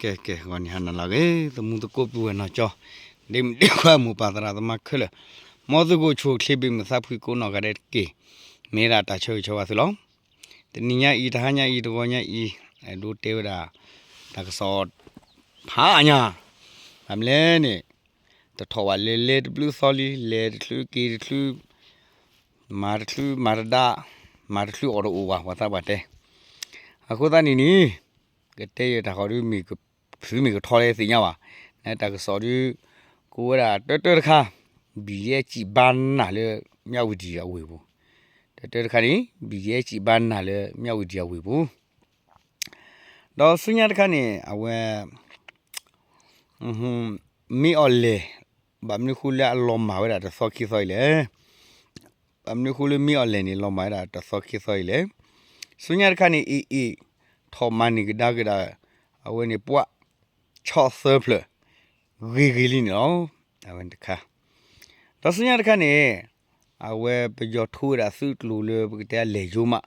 ကဲ ကဲ ဂီၤနံၤဟါနၤလၢအဂ့ၤ သမူသကိးပုၢ်ဝဲၢ်နီၢ်ကၠီ ဒ့မုၣ်ဒ့ခွါမိၢ်ပၢ်သရၣ်သမါခဲလၢာ် မ်သုကအိၣ်ဆူၣ်အိၣ်ချ့ ဘၣ်မုာ်သးဖှံကိးနီၢ်ဂၤဒဲးတက့ၢ်. မ့ၢ်ဝဲဒၣ်တၢ်ဆၢဂ့ၤဆၢဝါသုလီၤ. တနံၤညါအံၤ တဟါညါအံၤ တဂီၤညါအံၤ အဲၣ်ဒိးတဲဝဲဒၣ် တၢ်ကစီၣ် ဖးအါညါ ဘၣ်မနုၤလဲၣ်န့ၣ် တထီၣ်ဘၣ်လၢလဲၤတဘျုးသီလံ လဲၤတချုးက့ၤတချုး မၤတချုးမၤတဒါ မၤတချုးအီၣ်တအိၣ်ဘၣ် ပှၤသးပှၢ်တဲ. အဃိသတးန့ၣ်န့ၣ် ကတဲယတၢ်ဃီဒီး မ့ၢ်ကဖုမ့ၢ်ကထီလၢသ့ၣ်ညါဘၣ်. နတၢ်ကစီၣ်ဒီး ကိးဝဲဒၣ်တၢတၢတခါ ဘံၣ်ယဲစံးဘါနၢ်လၢ မၠၣ်ဝတံၣ်အဝ့ၢ်ပူၤ, တၢတၢတခါန့ၣ် ဘံၣ်ယဲစံးဘါနၢ်လၢ မၠၣ်ဝတံၣ်အဝ့ၢ်ပူၤ ဒီးဆူညါတခါန့ၣ် အဝဲ မ့ၢ်အီၤလဲၣ် ဘၣ်မနုၤဃိလၢအလီၤမၢ်ဝဲဒၣ်တသီခံသီအံၤလဲၣ်. ဘၣ်မနုၤဃိလၢမ့ၢ်အီၤလဲၣ်န့ၣ် လီၤမၢ်ဝဲဒၣ်တသီခံသီအံၤလဲၣ်. ဆူညါတခါန့ၣ် အ့ၣ်အ့ၣ် ထီၣ်မၤန့ၢ်ကဒါက့ၤဒၣ် အဝဲန့ၣ်ပှၢ် ဆီၣ်သၢဖျၢၣ် ဂ့ၤဂ့ၤလံန့ၣ်လီၤ. အဝဲန့ၣ်တခါ ဒီးဆူညါတခါန့ၣ် အဝဲပယီၤထိဝဲဒၣ်သုးကျိၤလၢပကတဲအလဲၢ်ယိမး,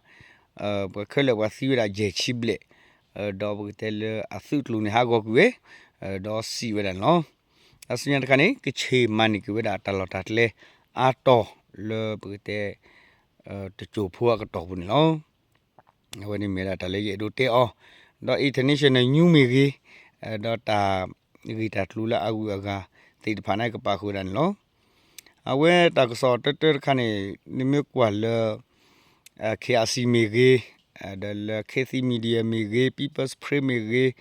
ပှၤခဲလၢာ်ပှၤသံဝဲဒၣ်ယဲၢ်ဆံဘျဲၣ်, ဒီးပကတဲလၢအသုးကျိၤန့ၣ်ဟးဂီၤကွံာ်ဝဲ, ဒီးစံးဝဲဒၣ်န့ၣ်လီၤ. ဒီးဆူညါတခါန့ၣ် ကဆ့ၣ်မၤန့ၢ်က့ၤဝဲဒၣ်တၢ်လီၢ်တၢ်ကျဲအါတီၤလၢပကတဲ တစိၢ်ဖိအကတီၢ်ပူၤန့ၣ်လီၤ. အဝဲန့ၣ်မ့ၢ်ဝဲဒၣ်တၢ်လၢယအဲၣ်ဒိးတဲအီၤ, ဒီး international news မ့ၢ်ဂ့ၤ, ဒီးတၢ်ဂ့ၢ်တၢ်ကျိၤလၢအဂုၤအဂၤသ့ၣ်တဖၣ်န့ၣ် ကပာ်ဃုာ်ဝဲဒၣ်န့ၣ်လီၤ. အဝဲတၢ်ကစီၣ်တၢတၢတခါန့ၣ် နမ့ၢ်ကွၢ်လၢ KRC မ့ၢ်ဂ့ၤ, ဒီးလၢ Khit Thit Media မ့ၢ်ဂ့ၤ, People's Press မ့ၢ်ဂ့ၤ,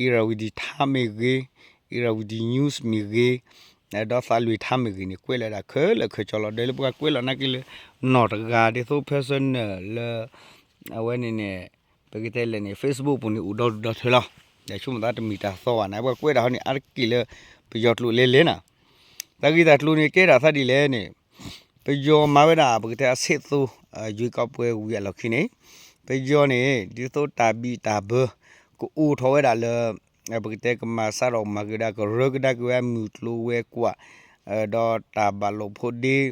Irrawaddy Times မ့ၢ်ဂ့ၤ, Irrawaddy News မ့ၢ်ဂ့ၤ, ဒီး Thai Times မ့ၢ်ဂ့ၤန့ၣ် ကွဲးလီၤဝဲဒၣ်ခဲလၢာ်ခဲဆ့လီၤ. ဒီးလၢပကကွဲးလီၤနာ်က့လၢ နီၢ်တဂၤဒ်သိး personal လၢ အဝဲန့ၣ်န့ၣ် ပကတဲလဲၣ်န့ၣ် Facebook ပူၤန့ၣ် အိၣ်ဒီဒူၣ်ဒီထၢလီၤ. ဒီးဆိကမိၣ်သးတမ့ၢ်တၢ်သီဘၣ်န့ၣ် ပှၤကွဲးတၢ်ဟီန့ၣ် အါတက့ၢ်လၢ ပယီၤကျိာ်လဲၤလဲၣ်နၤ. တၢ်ဂ့ၢ်တၢ်ကျိၤန့ၣ် ကဲဒၣ်သးဒ်လဲၣ်န့ၣ် ပယီၤမၤဝဲဒၣ် ပကတဲအဆံးသိ ရွေးကောက်ပွဲဝံၤအလီၢ်ခံန့ၣ် ပယီၤန့ၣ် ဒ်သိးတၢ်ဘံၣ်တၢ်ဘၢ ကအိၣ်ထီၣ်ဝဲဒၣ်လၢ ပကတဲကမၤစးထီၣ်မၤက့ၤဝဲဒၣ် ကရၢကဒါက့ၤဝဲမုၢ်ကျိၤဝဲၤကွာ် ဒီးတၢ်ဘၣ်လိာ်ဖိးဒ့ ဒ်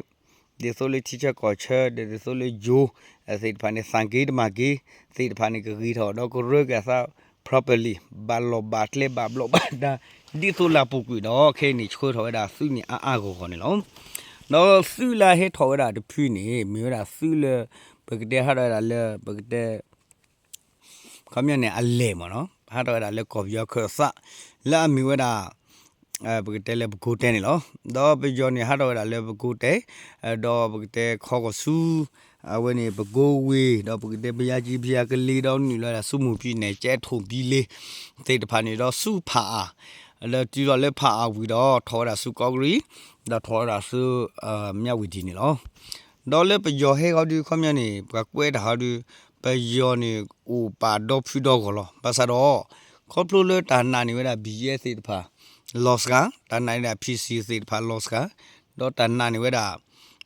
သိးလၢထံဆၢကီၢ်ဆၢ ဒီးဒ်သိးလၢယိၤ သ့ၣ်တဖၣ်န့ၣ် သးက့ၤတမၤက့ၤ သ့ၣ်တဖၣ်န့ၣ် ကဂ့ၤထီၣ် ဒီးကရၢက့ၤအသး properly ဘၣ်လီၢ်ဘၣ်ကျဲ ဘၣ်ဘျီးဘၣ်ဒါ ဒ်သိးလၢအပူၤကွံာ်ဒီး ခဲအံၤန့ၣ် ဆှၢထီၣ်ဝဲဒၣ်သုးန့ၣ်အါအါဂီၢ်ဂီၢ်န့ၣ်လီၤ. ဒီးသုးလၢဟဲထီၣ်ဝဲဒၣ်တဖုန့ၣ် မ့ၢ်ဝဲဒၣ်သုးလၢ ပကတဲဟးထီၣ်ဝဲဒၣ်လၢ ပကတဲ ခီပညီန့ၣ် အလဲၢ်မ့ၢ်နီၤ ဟးထီၣ်ဝဲဒၣ်လၢကီၢ်ပယီၤခၢၣ်သး လၢအမ့ၢ်ဝဲဒၣ် ပကတဲလၢပကိးတဲန့ၣ်လီၤ. ဒီးပယီၤန့ၣ် ဟးထီၣ်ဝဲဒၣ်လၢပကိးတဲ ဒီးပကတဲခီကီၢ်ဆူ အဝဲန့ၣ် ပကိးဝ့ၢ် ဒီးပကတဲဘုရားကြီး ဘုရားကလေး ဒီးနုာ်လီၤဝဲဒၣ်ဆူမိၢ်ပံၤနဲၣ် ကဲထိၣ်ဘံလ့ သ့ၣ်တဖၣ်န့ၣ် ဒီးဆူဖးအါ ဒီးတုၤလီၤလၢဖးအါဝံၤဒီး ထီၣ်ဝဲဒၣ်ဆူကီၢ်ကရံ ဒီးထီၣ်ဝဲဒၣ်ဆူ မၠၣ်ဝတံၣ်န့ၣ်လီၤ. ဒီးလၢပယီၤဟဲဃီဒုး ခီပညီန့ၣ် ပှၤကွဲးတၢ်ဟီဒုး ပယီၤန့ၣ် အိၣ်ပာ်ဒီဖုဒီဂီၢ်လီၤ. ဘၣ်ဆၣ်ဒီး ခီဖျိလၢတၢ်နာ်န့ၢ်ဝဲဒၣ် ဘံၣ်ယဲသ့ၣ်တဖၣ် လီၤစှၤ, တၢ်နာ်န့ၢ်ဝဲဒၣ် ဖံစံၣ် သ့ၣ်တဖၣ်လီၤစှၤ, ဒီးတၢ်နာ်န့ၢ်ဝဲဒၣ်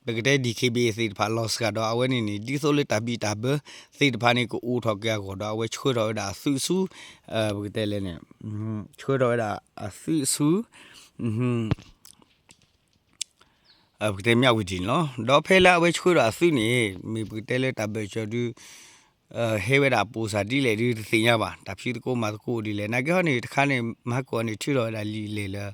ပကတဲ DKBA သ့ၣ်တဖၣ်လီၤစှၤဒီး အဝဲန့ၣ်န့ၣ် ဒ်သိးလၢတၢ်ဘံၣ်တၢ်ဘၢသ့ၣ်တဖၣ်န့ၣ် ကအိၣ်ထီၣ်က့ၤအဂီၢ်ဒီး အဝဲဆှၢထီၣ်ဝဲဒၣ်အသုးဆူ ပကတဲလဲၣ်န့ၣ် ဆှၢထီၣ်ဝဲဒၣ်အသုးဆူ ပကတဲမၠၣ်ဝတံၣ်န့ၣ်လီၤ. ဒီးဖဲလၢအဝဲဆှၢဒီးအသုးန့ၣ် မ့ၢ်ပကတဲလၢတၢ်ဘၢၣ်စၢၤဒုး ဟဲဝဲဒၣ်ပိာ်စၢ်ဒ်လဲၣ်ဒုးတသ့ၣ်ညါဘၣ်, တၢ်ဖံးသကိးမၤသကိးဒ်လဲၣ်. နာ်က့ဟီန့ၣ် တခါန့ၣ် မဟါကိၣ်န့ၣ် ထုးထီၣ်ဝဲဒၣ်လံာ်လဲၢ်လၢ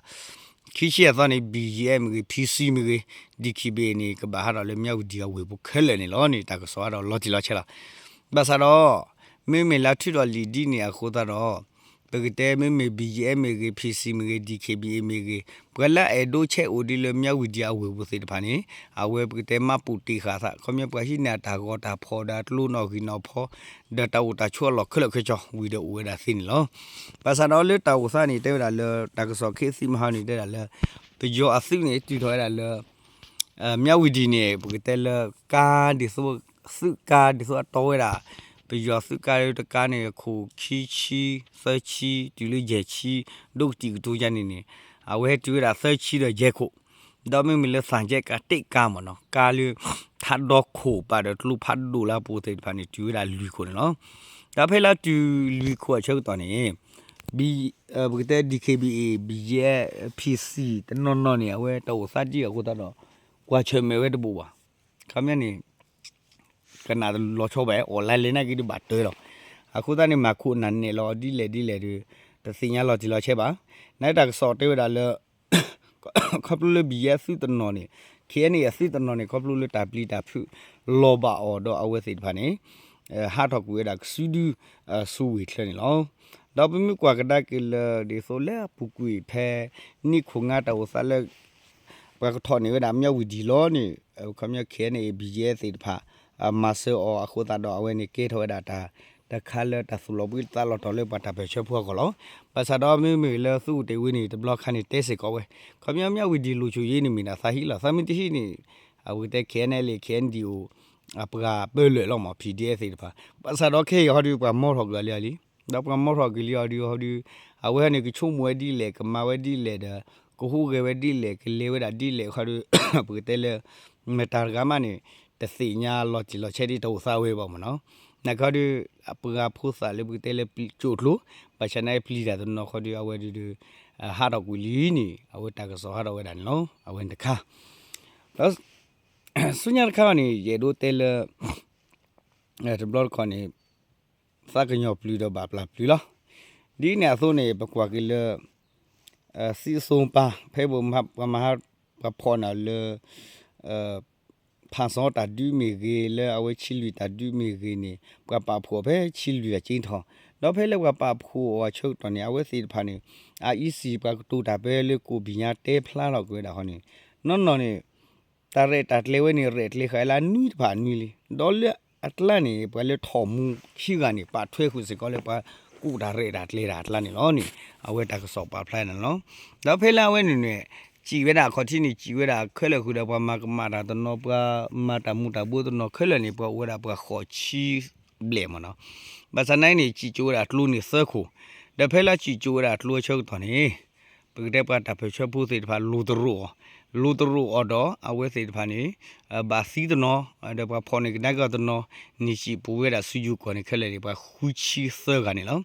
ခံဆံအသီန့ၣ် ဘံၣ်ယဲမ့ၢ်ဂ့ၤ ဖံစံၣ် မ့ၢ်ဂ့ၤ DKBA န့ၣ် ကဘၣ်ဟးထီၣ်လၢမၠၣ်ဝတံၣ်အဝ့ၢ်ပူၤခဲလၢာ်န့ၣ်လီၤန့ၣ် တၢ်ကစီၣ်ဟးထီၣ်လီၤတံၢ်လီၤဆဲးလီၤ. ဘၣ်ဆၣ်ဒီး မ့မ့ၢ်လၢထုးထီၣ်လံာ်ဒ်န့ၣ်အဃိသတးဒီး ပကတဲမ့မ့ၢ် ဘံၣ်ယဲမ့ၢ်ဂ့ၤ ဖံစံၣ် မ့ၢ်ဂ့ၤ DKBA မ့ၢ်ဂ့ၤ ပှၤလၢအအဲၣ်ဒိးဆဲးအိၣ်ဒ်လၢမၠၣ်ဝတံၣ်အဝ့ၢ်ပူၤသ့ၣ်တဖၣ်န့ၣ် အဝဲပကတဲမၤပူၤတ့ၢ်ဃာ်သး ခီပညီပှၤဟံးန့ၢ်အတၢ်ဂီၤတၢ်ဖီၣ်ဒီးကျိနီၣ်ဂံၢ်နီၣ်ဖီ ဒီးတၢ်အိၣ်တၢ်ဆိးအလီၢ်ခဲလၢာ်ခဲဆ့ဝံၤဒီးအိၣ်ဝဲဒၣ်သ့န့ၣ်လီၤ. ဘၣ်ဆၣ်ဒီးလၢတၢ်အိၣ်သးန့ၣ် တဲဝဲဒၣ်လၢ တၢ်ကစီၣ်ခ့သံမဟါန့ၣ် တဲဒၣ်လၢ ပယီၤအသုးန့ၣ် တုၤထီၣ်ဝဲဒၣ်လၢ မၠၣ်ဝတံၣ်န့ၣ် ပကတဲလၢကါဒ်သိး သုးကါဒ်သိးအတီဝဲဒၣ် ပယီၤသုးကါတကါန့ၣ် ခိၣ်ခံဆံ သၢဆံ တုၤလၢယဲၢ်ဆံ ဒိၣ်ကတံာ်ကတူၤယါန့ၣ်န့ၣ် အဝဲဟဲတုၤဝဲဒၣ်သၢဆံဒီးယဲၢ်ခိၣ် ဒီးမ့မ့ၢ်လၢသၣ်ကဲကးတ့ၢ်ကါမ့ၢ်နီၤ ကါလၢ ထးဒီခိၣ်ပာ်ဒီးကျိဖးဒိၣ်လၢအပူၤသ့ၣ်တဖၣ်န့ၣ် တုၤဝဲဒၣ်လွံၢ်ခိၣ်န့ၣ်လီၤ. ဒီးဖဲလၢတုၤလွံၢ်ခိၣ်အဆၢကတီၢ်န့ၣ် ပကတဲ DKBA BGF PC တနီၤနီၤန့ၣ် အဝဲတၢ်အိၣ်သးဒ်အဃိသတးဒီး ကွၢ်ဆၢၣ်မဲာ်ဝဲတဘိးဘၣ်. ခီပညီန့ၣ် ကနၣ်တလီၤဆီဘၣ် အီၣ်လဲလဲၤနာ်က့ဒုးဘၣ်တၢ်လီၤ. အဃိသတးန့ၣ် မၤခိၣ်နၢ်နဲၣ်လီၤဒ်လဲၣ်ဒ်လဲၣ်ဒီး တသ့ၣ်ညါလီၤတံၢ်လီၤဆဲးဘၣ်. နတၢ်ကစီၣ်တဲဝဲဒၣ်လၢ ခီဖျိလၢ ဘံယဲ အသုးတနီၤန့ၣ် ခဲအံၤန့ၣ် အသုးတနီၤန့ၣ် ခီဖျိလၢတၢ်ပျံၤတၢ်ဖုး လီၤဘၣ်အီၤဒီးအဝဲသ့ၣ်တဖၣ်န့ၣ် ဟးထီၣ်ကွံာ်ဝဲဒၣ်ကစုဒု ဆူဝ့ၢ်ချၢန့ၣ်လီၤ. ဒီးပမ့ၢ်ကွၢ်ကဒါက့ၤလၢ ဒ်သိးလၢအပူၤကွံာ်ဖဲ နံၣ်ခိၣ်ငါတၢ်အိၣ်သးလၢ ပှၤကထီၣ်န့ၢ်ဝဲဒၣ်မၠၣ်ဝံၤဒံးလီၤန့ၣ် ခီပညီ ခဲအံၤန့ၣ် ဘံယဲ သ့ၣ်တဖၣ် မၤစၢၤအီၤအဃိသတးဒီး အဝဲန့ၣ်ကဲထီၣ်ဝဲဒၣ်တၢ် တခါလၢတၢ်သူၣ်လီၤဘှံးသးလီၤတီၤလၢ ပှၤတၢ်ပၢၢ်ဆၢဖိအဂီၢ်လီၤ. ဘၣ်ဆၣ်ဒီးမ့မ့ၢ်လၢသုးအိၣ်တ့ၢ်ဝံၤန့ၣ် တဘျီခါန့ၣ် တဲစ့ၢ်ကီးဝဲ ခီပညီ မၠၣ်ဝံၤဒံး လီၤဆိၣ်ယ့န့ၣ် မ့ၢ်ဒၣ်သးဟံးလီၤ. သးမ့ၢ်တဟံးန့ၣ် အဝဲတဲ ခဲအံၤန့ၣ် လၢ ခဲအံၤဒံး အိၣ် အပှၤပၢလၢာ်လီၤမး PDF သ့ၣ်တဖၣ်. ဘၣ်ဆၣ်ဒီးခဲအံၤဟီဒုး ပှၤမီထီၣ်ကွံာ်လံလံ. ဒီးပှၤမီထီၣ်ကွံာ်လံအီၤဒုး ဟီဒုး အဝဲဟီန့ၣ် ကဆိကမိၣ်ဝဲဒ်လဲၣ် ကမၤဝဲဒ်လဲၣ်ဒီး ကဟူးဂဲၤဝဲဒ်လဲၣ် ကလဲၤဝဲဒၣ်ဒ်လဲၣ်ခီဒုး ပကတဲလၢ မတၤတဂၤမးန့ၣ် တသ့ၣ်ညါလီၤတံၢ်လီၤဆဲးဒ်တအိၣ်သးဝဲဘၣ်မးနီၤ. နာ်က့ဟီဒုး ပှၤဖိသၣ်လၢပကတဲလၢကၠိၣ်ကျိ ဘၣ်ဆၣ်နာ်က့ပျံၤတၢ်တနီၤခီဒုး အဝဲဒုး ဟးထီၣ်ကွံာ်လံန့ၣ် အဝဲတၢ်ကစီၣ်ဟးထီၣ်ဝဲဒၣ်န့ၣ်လီၤ. အဝဲန့ၣ်တခါ ဒီး ဆူညါတခါန့ၣ် ယအဲၣ်ဒိးတဲလၢ တဘျီတခီၣ်န့ၣ် သးကညီၤပျုၤဒီးဘၣ်ပျၢ်ပျုၤလီၤ. ဒ်န့ၣ်အသိးန့ၣ် ပကွၢ်က့ၤလၢ သံအစိပၤ ဖဲပှၤမၤ ပှၤဖီၣ်န့ၢ်လၢ ဖၣ်စီတၢ်ဒုးမ့ၢ်ဂ့ၤ လၢအဝဲဆံလွံၢ်တၢ်ဒုးမ့ၢ်ဂ့ၤန့ၣ် ပှၤပာ်ဖှိၣ်အီၤဖဲဆံလွံၢ်အကၠ့ထီၣ် ဒီးဖဲလၢပှၤပာ်ဖှိၣ်အီၤအဆၢကတီၢ်န့ၣ် အဝဲသ့ၣ်တဖၣ်န့ၣ် အ EC ပှၤကတိၤတၢ်ဖဲလၢကိးဘံၣ်ညါတဲဖျါထီၣ်က့ၤဝဲဒၣ်ဃီန့ၣ် နီၢ်နီၢ်န့ၣ် တၢ်ရဲၣ်တၢ်ကျဲၤဝဲန့ၣ် ရဲၣ်ကျဲၤဃာ်လၢအနွံတဖၣ်အနွံလံ. ဒီးလၢအကျါန့ၣ် ပှၤလၢထီၣ်မူခံဂၤန့ၣ် ပာ်ထွဲဃုာ်စ့ၢ်ကီးလၢပှၤကူၣ်တၢ်ရဲၣ်တၢ်ကျဲၤတၢ်အကျါန့ၣ်လီၤန့ၣ် အဝဲတၢ်ကစီၣ်ပာ်ဖျါန့ၣ်လီၤ. ဒီးဖဲလၢအဝဲန့ၣ်န့ၣ် စံၣ်ဝဲဒၣ်အခီၣ်ထံးန့ၣ် စံၣ်ဝဲဒၣ်ခဲလၢာ်ဃုာ်ဒီး ပှၤမၤကမၣ်တၢ်တနီၤ ပှၤမၤတၢ်မူၤတၢ်ဘှီတနီၤခဲလၢာ်န့ၣ် ပှၤအိၣ်ဝဲဒၣ်ပှၤဃိးဆံဘျဲၣ်မးနီၤ. ဘၣ်ဆၣ်နာ်က့န့ၣ် စံၣ်စိၤဝဲဒၣ်ကျိန့ၣ်သၢခိၣ်, ဒီးဖဲလၢစံၣ်စိၤဝဲဒၣ်ကျိအဆၢကတီၢ်န့ၣ် ပကတဲပှၤတၢ်ပၢၢ်ဆၢဖိသ့ၣ်တဖၣ် လူၤတရိာ်အီၤ, လူၤတရိာ်အီၤဒီး အဝဲသ့ၣ်တဖၣ်န့ၣ် ဘၣ်သံတနီၤ, ဒီးပှၤဖီၣ်န့ၢ်ကဒါက့ၤအီၤတနီၤ, န့ၣ်စံၣ်ပူၤဝဲဒၣ်ဆူယိၤကီၢ်န့ၣ်ခဲလၢာ်န့ၣ် ပှၤဃုဆံသၢဂၤန့ၣ်လီၤ.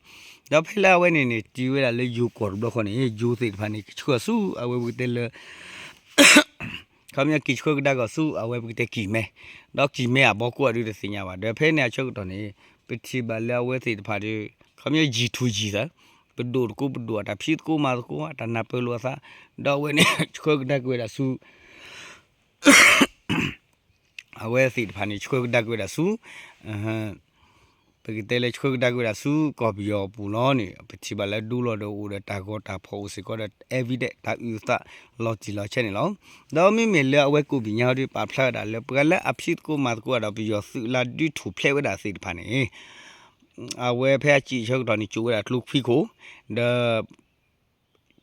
ဒီးဖဲလၢအဝဲန့ၣ်န့ၣ် တုၤဝဲဒၣ်လၢယိၤကီၢ်တဘျီဃီန့ၣ် ယိၤသ့ၣ်တဖၣ်န့ၣ် ကဆှၢဆူအဝဲပကတဲလၢ ခီပညီက့ၤဆှၢကဒါက့ၤဆူအဝဲပကတဲကံၢ်မဲ, ဒီးကံၢ်မဲအဘီကိးအဒုးတသ့ၣ်ညါဘၣ်. ဒီးဖဲန့ၣ်အဆၢကတီၢ်န့ၣ် ပထံၣ်ဘၣ်လၢအဝဲသ့ၣ်တဖၣ်ဒီး ခီပညီယံာ်ထူယံာ်သး, ပဒိၣ်တကိးပဒိၣ် အတၢ်ဖံးသကိးမၤသကိး အတၢ်နၢ်ပၢၢ်လိာ်အသး, ဒီးအဝဲန့ၣ် ဆှၢကဒါက့ၤဝဲဒၣ်ဆူ အဝဲသ့ၣ်တဖၣ်န့ၣ် ဆှၢကဒါက့ၤဝဲဒၣ်ဆူ ပကတဲလၢဆှၢကဒါက့ၤဝဲဒၣ်ဆူကီၢ်ပယီၤအပူၤလီၤန့ၣ် ပထံၣ်ဘၣ်လၢဒူလီၤဒီးအိၣ်ဒီးတၢ်ဂီၤတၢ်ဖီၣ်အိၣ်စ့ၢ်ကီးဒီး evidence တၢ်အုၣ်သးလီၤတံၢ်လီၤဆဲးန့ၣ်လီၤ. ဒီးမ့မ့ၢ်လၢအဝဲကိးဘံၣ်ညါဟီဒုးပာ်ဖျါဝဲဒၣ်လၢ ပှၤလၢအဖံးသကိးမၤသကိးဒီးပယီၤသုးလၢဒုးထူၣ်ဖျဲးဝဲဒၣ်သ့ၣ်တဖၣ်န့ၣ် အဝဲဖဲအစံၣ်အဆၢကတီၢ်န့ၣ် ကၠိးဝဲဒၣ်ကျိခွံခိၣ်, ဒီး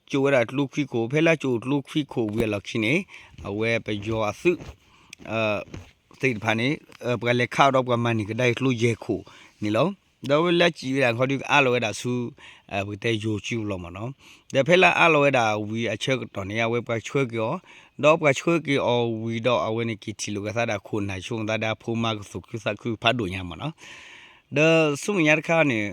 ကၠိးဝဲဒၣ်ကျိခွံခိၣ်, ဖဲလၢကၠိးကျိခွံခိၣ်ဝံၤအလီၢ်ခံန့ၣ် အဝဲပယီၤအသုး သ့ၣ်တဖၣ်န့ၣ် ပှၤလဲၤခးအီၤဒီးပှၤမၤန့ၢ်ကဒါက့ၤကျိယဲၢ်ခိၣ်န့ၣ်လီၤ. ဒီးဝဲလၢစံၣ်ဝဲဒၣ်ခီဒုးကအးလီၤဝဲဒၣ်ဆူ ပကတဲယိၤစုပူၤလီၤမးနီၤ. ဒီးဖဲလၢအးလီၤဝဲဒၣ်ဝံၤအဆၢကတီၢ်န့ၣ် အဝဲပှၤဆှၢက့ၤအီၤ, ဒီးပှၤဆှၢက့ၤအီၤဝံၤဒီးအဝဲန့ၣ်က့ၤထံၣ်လိာ်က့ၤသးဒီးအခိၣ်နၢ်ဆိကမိၣ်သးဒီးအဖိမါကသူၣ်ခုသးခုဖးဒိၣ်ညါမးနီၤ. ဒီးဆူမဲာ်ညါတခါန့ၣ်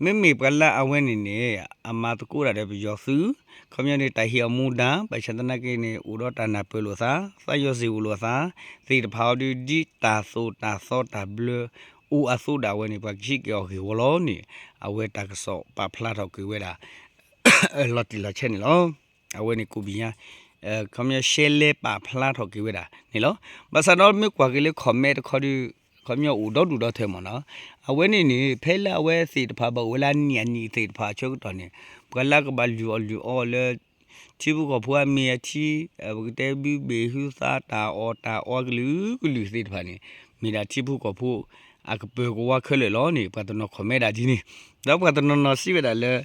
မ့မ့ၢ်ပှၤလၢအဝဲန့ၣ်န့ၣ် အမၤသကိးတၢ်ဒီးပယီၤသုး ခီပညီန့ၣ် တၢ်ဟ့ၣ်အီၤမူဒါ ဘၣ်ဆၣ်သနာ်က့န့ၣ် အိၣ်ဒီးတၢ်နၢ်ပၢၢ်လိာ်သး သးယီၤစ့ၢ်အိၣ်လိာ်သး သ့ၣ်တဖၣ်အီၤဒုး ဒ်တၢ်သိၣ်တၢ်သီတၢ်ဘျၢအိၣ်အသိးဒၣ်ဝဲန့ၣ် ပှၤကဟံးက့ၤအီၤဂ့ၢ်ဝီလီၤန့ၣ် အဝဲတၢ်ကစီၣ်ပာ်ဖျါထီၣ်က့ၤဝဲဒၣ် လီၤတံၢ်လီၤဆဲးန့ၣ်လီၤ. အဝဲန့ၣ်ကိးဘံၣ်ညါ ခီပညီရှဲလဲပာ်ဖျါထီၣ်က့ၤဝဲဒၣ်န့ၣ်လီၤ. ဘၣ်ဆၣ်ဒီးမ့ၢ်ကွၢ်က့ၤလၢ comment တခီဒုး ခီပညီအိၣ်ဒီဒူၣ်ဒီထၢမးနီၤ. အဝဲန့ၣ်န့ၣ် ဖဲလၢအဝဲသ့ၣ်တဖၣ်ဘၣ်အိၣ်ဝဲလၢအနံၣ်အနံၣ်သ့ၣ်တဖၣ်အဆၢကတီၢ်န့ၣ် ပှၤလၢကဘၣ်လုၢ်အီၣ်လုၢ်အီလၢ ထံဖိကီၢ်ဖိအမ့ၢ်အထံ ပကတဲဘုဘ့ၣ်ဟုသးတၢ်အီၣ်တၢ်အီကလုာ်ကလုာ်သ့ၣ်တဖၣ်န့ၣ် မ့ၢ်ဒၣ်ထံဖိကီၢ်ဖိအကပၢၤကဝါခဲလၢာ်လီၤန့ၣ် ပှၤတနီၤ comment ဒၣ်ဒ်န့ၣ် ဒီးပှၤတနီၤနီၤစံးဝဲဒၣ်လၢ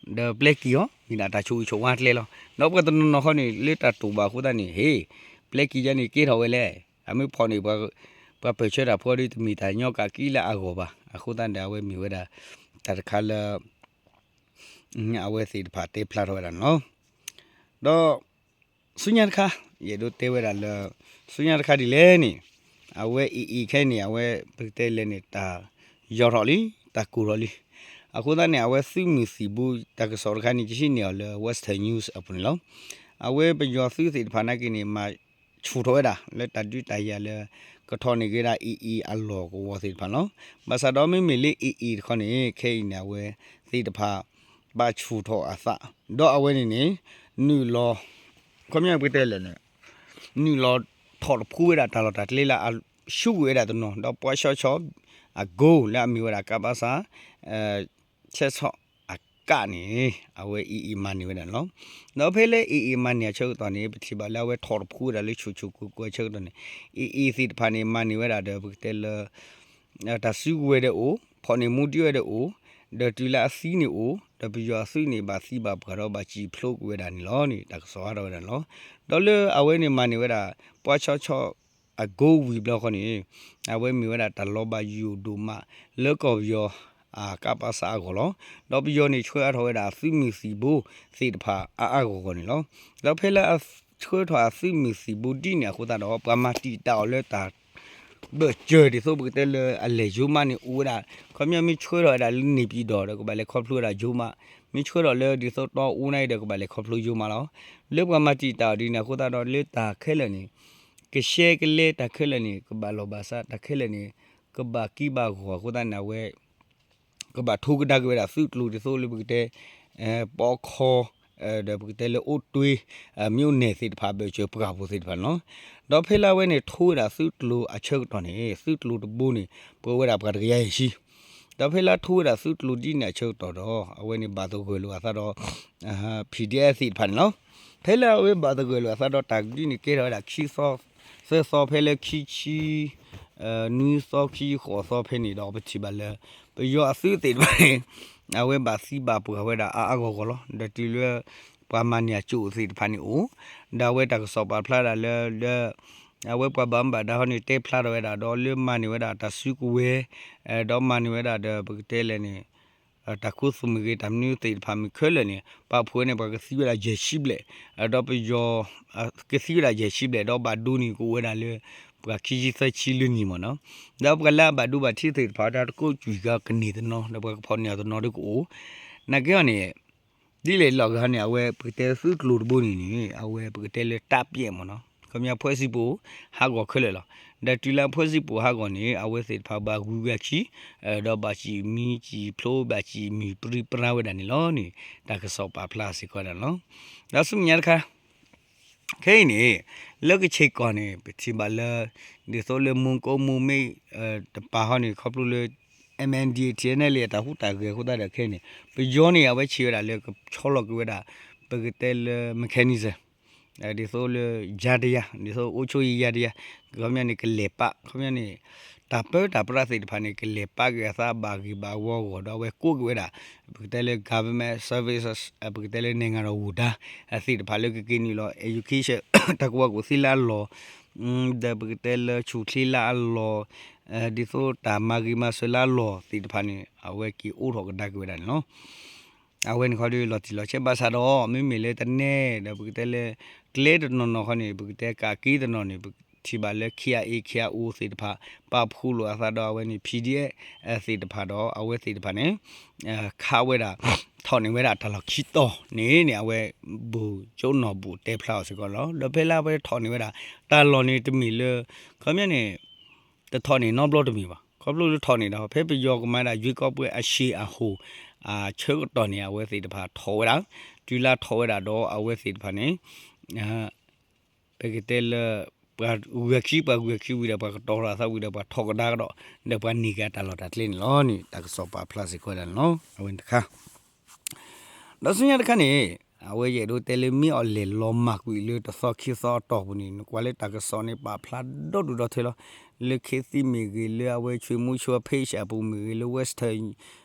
ဒီးပျဲက့ၤအီၤ မ့ၢ်ဒၣ်တၢ်ဆိၣ်ဂ့ၤဆိၣ်ဝါကျဲလီၤ. ဒီးပှၤတနီၤနီၤဃီန့ၣ် လၢတၢ်တိာ်ဘၣ်အဃိသတးန့ၣ် ဟ့ၣ် ပျဲက့ၤယဲန့ၣ်ကဲထီၣ်ဝဲလဲၣ်. အမ့ၢ်ဖီၣ်န့ၢ် ပှၤပၢၢ်ဆၢတၢ်ဖိဒီးတမ့ၢ်တၢ်ညီကးကံလၢအဂီၢ်ဘၣ်. အဃိသတးန့ၣ် အဝဲမ့ၢ်ဝဲဒၣ် တၢ်တခါလၢ အဝဲသ့ၣ်တဖၣ်တဲဖျါထီၣ်ဝဲဒၣ်န့ၣ်လီၤ. ဒီး ဆူညါတခါ ယအဲၣ်ဒိးတဲဝဲဒၣ်လၢ ဆူညါတခါဒ်လဲၣ်န့ၣ် အဝဲအံၤအံၤခဲအံၤန့ၣ် အဝဲပကတဲလဲၣ်န့ၣ် တၢ်ယီၤထီၣ်လံ တၢ်ကိၢ်ထီၣ်လံ. အဃိသတးန့ၣ် အဝဲသုးမုၢ်သံၣ်ဘိ တၢ်ကစီၣ်တခါန့ၣ် ယဟံးန့ၢ်အီၤလၢ Western News အပူၤန့ၣ်လီၤ. အဝဲပယီၤသုးသ့ၣ်တဖၣ်နာ်က့န့ၣ် မၤဆူၣ်ထီၣ်ဝဲဒၣ်လၢတၢ်ဒုးတၢ်ယၤလၢ ကထီၣ်န့ၢ်က့ၤဝဲဒၣ်အံၤအံၤအလီၢ်ကဝီၤသ့ၣ်တဖၣ်လီၤ. ဘၣ်ဆၣ်ဒီးမ့မ့ၢ်လၢအံၤအံၤတခီန့ၣ် ခဲအံၤန့ၣ် အဝဲသ့ၣ်တဖၣ် ဘၣ်ဆူၣ်ထီၣ်အသး, ဒီးအဝဲန့ၣ်န့ၣ် နုာ်လီၤ ခီပညီပကတဲလဲၣ်န့ၣ် နုာ်လီၤထီၣ်တဖှူဝဲဒၣ်တၢ်လီၢ်တၢ်ကျဲလၢအဆူၣ်ကွံာ်ဝဲဒၣ်တနီၤ ဒီးပှၤဆီဆီအကိလၢအမ့ၢ်ဝဲဒၣ် ကပစ ဆဲးဆီၣ်အကၣ်န့ၣ် အဝဲအံၤအံၤမၤန့ၢ်ဝဲဒၣ်န့ၣ်လီၤ. ဒီးဖဲလၢအံၤအံၤမၤန့ၢ်အဆၢကတီၢ်န့ၣ် ပထံၣ်ဘၣ်လၢအဝဲထီၣ်တဖှူဝဲဒၣ်လၢဆူၣ်ဆူၣ်ကိၢ်ကိၢ်အဆၢကတီၢ်န့ၣ် အံၤအံၤသ့ၣ်တဖၣ်န့ၣ် မၤန့ၢ်ဝဲဒၣ်ဒီးပကတဲလၢ တၢ်စုကဝဲၤဒီးအိၣ်, ဖီၣ်န့ၢ်မူဒံးဝဲဒီးအိၣ်, ဒီးတုၤလၢအသံန့ၣ်အိၣ်, ဒီးပယီၤအသုးန့ၣ် ဘၣ်သံဘၣ်ပှၢ်ဒီးဘၣ်စံၣ်ဖျိကွံာ်ဝဲဒၣ်န့ၣ်လီၤန့ၣ် တၢ်ကစီၣ်ဟးထီၣ်ဝဲဒၣ်န့ၣ်လီၤ. ဒီးလၢအဝဲန့ၣ်မၤန့ၢ်ဝဲဒၣ် ပှၤဆီဆီအကိဝံၤဘျီဃီန့ၣ် အဝဲမ့ၢ်ဝဲဒၣ်တၢ်လီၤဘၣ်ယိၣ်ဒိၣ်မး လၢကီၢ်ပယီၤ ကပစ အဂီၢ်လီၤ. ဒီးပယီၤန့ၣ်ဆှၢအါထီၣ်ဝဲဒၣ်အသုးမုၢ်သံၣ်ဘိသ့ၣ်တဖၣ်အါအါဂီၢ်ဂီၢ်န့ၣ်လီၤ. ဒီးဖဲလၢအဆှၢထီၣ်အသုးမုၢ်သံၣ်ဘိဒ်န့ၣ်အဃိသတးဒီး ပှၤမၤတံာ်တာ်အီၤလၢတၢ် ဘၢၣ်စၢၤဒ်သိးပကတဲလၢအလဲၤယိၤမးန့ၣ်အိၣ်ဝဲဒၣ်, ခီပညီမ့ၢ်ဆှၢထီၣ်ဝဲဒၣ်လၢန့ၣ်ပံၤဒီး ဒီးကဘၣ်လဲၤခီဖျိဝဲဒၣ်ယိၤမး, မ့ၢ်ဆှၢထီၣ်လၢဒ်သိးတီအူနၢ်အံၤဒီးကဘၣ်လဲၤခီဖျိယိၤမးလီၤ. လၢပှၤမၤတံာ်တာ်အီၤဒ်န့ၣ်အဃိသတးဒီးလၢတၢ်ခဲလၢာ်န့ၣ် ကရှဲကလဲတၢ်ခဲလၢာ်န့ၣ် ကဘၣ်လီၢ်ဘၣ်စးတၢ်ခဲလၢာ်န့ၣ် ကဘၣ်က့ဘၣ်ဂီၢ်အဃိသတးန့ၣ် အဝဲ ကဘၣ်ထိကဒါက့ၤဝဲဒၣ်သုးကျိၤဒ်သိးလၢပကတဲ ပီခီ ဒီးပကတဲလၢအိၣ်တွ့ မ့ၢ်အိၣ်န့ၣ်သ့ၣ်တဖၣ် ဘၢၣ်စၢၤပှၢ်ပူၤသ့ၣ်တဖၣ်န့ၣ်လီၤ. ဒီးဖဲလၢအဝဲန့ၣ်ထိဝဲဒၣ်သုးကျိၤအဆၢကတီၢ်န့ၣ် သုးကျိၤတဘိန့ၣ် ပှဲၤဝဲဒၣ်ပှၤတကယၤယဲၢ်ဆံ, ဒီးဖဲလၢထိဝဲဒၣ်သုးကျိၤဒ်န့ၣ်အဆၢကတီၢ်ဒီး အဝဲန့ၣ်ဘၣ်သဂၢၢ်လိာ်အသးဒီး PDF သ့ၣ်တဖၣ်န့ၣ်လီၤ. ဖဲလၢအဝဲဘၣ်သဂၢၢ်လိာ်အသးဒီးတၢ်ဒ်န့ၣ်ကဲထီၣ်ဝဲဒၣ်ခံသီ သၢသီ ဖဲလၢခံဆံ နွံသီ ခံဆံဃိးသီဖဲန့ၣ်ဒီး ပထံၣ်ဘၣ်လၢ ပယီၤအသုးသ့ၣ်တဖၣ်န့ၣ် အဝဲဘၣ်သံဘၣ်ပှၢ်ဝဲဒၣ်အါအါဂီၢ်ဂီၢ်လီၤ. ဒီးတုၤလၢ ပှၤမၤန့ၢ်အကၠိၣ်သ့ၣ်တဖၣ်န့ၣ်အိၣ်, ဒီးအဝဲတၢ်ကစီၣ်ပာ်ဖျါဒၣ်လၢ လၢ အဝဲပှၤဘၣ်မူဘၣ်ဒါဟီန့ၣ် တဲဖျါထီၣ်ဝဲဒၣ်ဒီးလၢမၤန့ၢ်ဝဲဒၣ်တၢ်စုကဝဲၤ, ဒီးမၤန့ၢ်ဝဲဒၣ်ဒီးပကတဲလဲၣ်န့ၣ် တၢ်ခိၣ်သူမ့ၢ်ဂ့ၤ တၢ်မနုၤသ့ၣ်တဖၣ်မ့ၢ်ခဲလၢာ်န့ၣ် ပာ်ဖှိၣ်ဝဲန့ၣ် ပှၤကသံဝဲဒၣ်ယဲၢ်ဆံဘျဲၣ်, ဒီးပယီၤ ကသံဝဲဒၣ်ယဲၢ်ဆံဘျဲၣ် ဒီးဘၣ်ဒိန့ၣ်ကအိၣ်ဝဲဒၣ်လၢ ပှၤခံဆံသၢဆံလၢန့ၣ်မ့ၢ်နီၤ. ဒီးပှၤလၢအဘၣ်ဒိဘၣ်ထံးသ့ၣ်တဖၣ် တၢ်တကိးကွံာ်ကကန့ၢ်တနီၤ ဒီးပှၤကဖီၣ်န့ၢ်အီၤတနီၤဒီးကအိၣ်, နာ်က့အီၤန့ၣ် ဒ်လဲၣ်လီၤဂၤန့ၣ် အဝဲပကတဲသုးကျိၤတဘိန့ၣ်န့ၣ် အဝဲပကတဲလၢတၢ်ပျဲၣ်မ့ၢ်နီၤ ခီပညီဖဲစံၣ်ပူၤဟးဂီၤခဲလၢာ်လီၤ. ဒီးတုၤလၢဖဲစံၣ်ပူၤဟးဂီၤန့ၣ် အဝဲသ့ၣ်တဖၣ်ဘၣ်ဂုၤဂၤခံ ဒီးဘၣ်စံၣ်မံစံၣ်ဖျိ ဘၣ်စံၣ်မံၣ်ပြံပြါဝဲဒၣ်န့ၣ်လီၤန့ၣ် တၢ်ကစီၣ်ပာ်ဖျါစ့ၢ်ကီးဝဲဒၣ်န့ၣ်လီၤ. ဒီးဆူမဲာ်ညါတခါ ခဲအံၤန့ၣ် လၢကဆ့ၣ်ကီၢ်န့ၣ် ပထံၣ်ဘၣ်လၢ ဒ်သိးလၢမူကိမူမ့ၢ် တပၤဟီန့ၣ် ခီဖျိလၢ MNDAA TNLA အတၢ်ဟူးတၢ်ဂဲၤအဃိသတးဒီးခဲအံၤန့ၣ် ပယီၤန့ၣ် အဝဲဆံးဝဲဒၣ်လၢကဆီလီၤက့ၤဝဲဒၣ် ပကတဲလၢ mechanism ဒ်သိးလၢ ယါတယါ ဒ်သိး အုပ်ချုပ်ရေးယါတယါ ခီပညီန့ၣ် ကလဲၤပာ် ခီပညီန့ၣ် တၢ်ပၢတၢ်ပြးသ့ၣ်တဖၣ်န့ၣ် ကလဲၤပာ်က့ၤအသးဘၣ်ဂ့ၤဘၣ်ဝီအဂီၢ် ဒီးအဝဲကိးက့ၤဝဲဒၣ် ပကတဲလၢ government services ပကတဲလၢ နိုင်ငံတော်ဝန်ထမ်း သ့ၣ်တဖၣ်လၢကက့ၤနုာ်လီၤ education တၢ်ကူၣ်ဘၣ်ကူၣ်သ့လၢအလီၢ် ဒီးပကတဲလၢဆူၣ်ချ့လၢအလီၢ် ဒ်သိးတၢ်မၤဂ့ၤမၤစၢၤလၢအလီၢ်သ့ၣ်တဖၣ်န့ၣ် အဝဲက့ၤအိးထီၣ်ကဒါက့ၤဝဲဒၣ်န့ၣ်လီၤ. အဝဲန့ၣ်ခီဒီးလီၤတံၢ်လီၤဆဲးဘၣ်ဆၣ်ဒီး မ့မ့ၢ်လၢတနဲၣ်ဒီးပကတဲလၢ ကျဲတနီၤနီၤခီန့ၣ် ပကတဲကးက့တနီၤန့ၣ် ပထံၣ်ဘၣ်လၢ KIA KIO သ့ၣ်တဖၣ် ပာ်ဖှိၣ်လိာ်အသးဒီးအဝဲန့ၣ် PDF သ့ၣ်တဖၣ်ဒီး အဝဲသ့ၣ်တဖၣ်န့ၣ် ခးဝဲဒၣ် ထီၣ်န့ၢ်ဝဲဒၣ်တၢ်လီၢ်ခံတီၤန့ၣ်န့ၣ် အဝဲ ဗိုလ်ချုပ်နော်ဘူ တဲဖျါအီၤစ့ၢ်ကီးလီၤ. ဒီးဖဲလၢအဝဲထီၣ်န့ၢ်ဝဲဒၣ် တၢ်လီၢ်န့ၣ်တမ့ၢ်လၢ ခီပညီန့ၣ် တထီၣ်န့ၢ်နီတဘျီတမ့ၢ်ဘၣ်. ခီဖျိလၢထီၣ်န့ၢ်ဒီး ဖဲပယီၤကမၤဒၣ် ရွေးကောက်ပွဲအရှိန်အဟုန် အဆၢကတီၢ်န့ၣ် အဝဲသ့ၣ်တဖၣ်ထီၣ်ဝဲဒၣ် တုၤလၢထီၣ်ဝဲဒၣ်ဒီးအဝဲသ့ၣ်တဖၣ်န့ၣ် ပကတဲလၢ ပှၤဂုၤအခံ ပှၤဂုၤအခံဝံၤဒီး ပှၤကတီၤထီၣ်အသးဝံၤဒီး ပှၤထီၣ်ကဒါကဒီး ဒီးပှၤန့ၢ်က့ၤတၢ်လီၢ်တၢ်ကျဲန့ၣ်လီၤန့ၣ် တၢ်ကစီၣ်ပာ်ဖျါစ့ၢ်ကီးဝဲဒၣ်န့ၣ်လီၤ. အဝဲန့ၣ်တခါ ဒီးဆူညါတခါန့ၣ် အဝဲယအဲၣ်ဒိးတဲလၢမ့ၢ်အီၤလဲၤလီၤမၢ်ကွံာ်လၢတသီခံသီအတီၢ်ပူၤန့ၣ် နကွၢ်လၢတၢ်ကစီၣ်န့ၣ် ပာ်ဖျါဒီဒူၣ်ဒီထၢလီၤ. လၢခ့သံမ့ၢ်ဂ့ၤ လၢအဝဲဆွေမျိုးချိတ် page အပူၤမ့ၢ်ဂ့ၤ လၢ Western